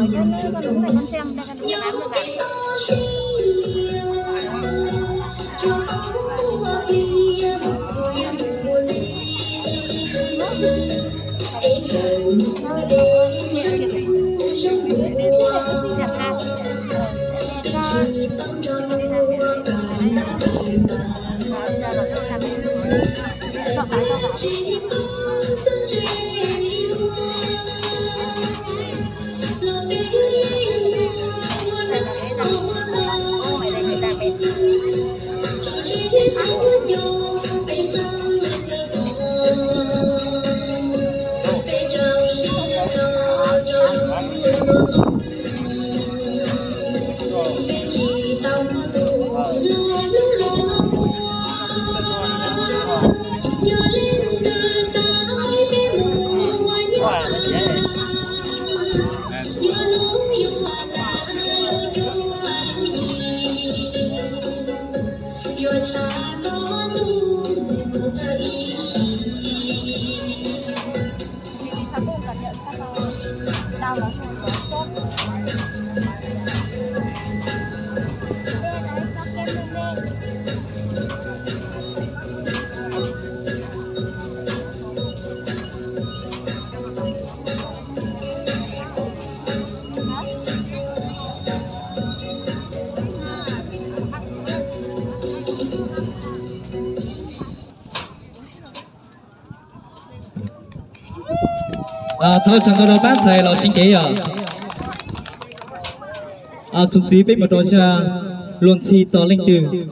Con đứng đây, con đứng đây, con xem đây, con đứng đây, con xem. Thov tsaug ntau rau pab ntxhais los sib kev yom. Txuas ntxiv peb mus rau zaj luag ntxhi tos leej twg.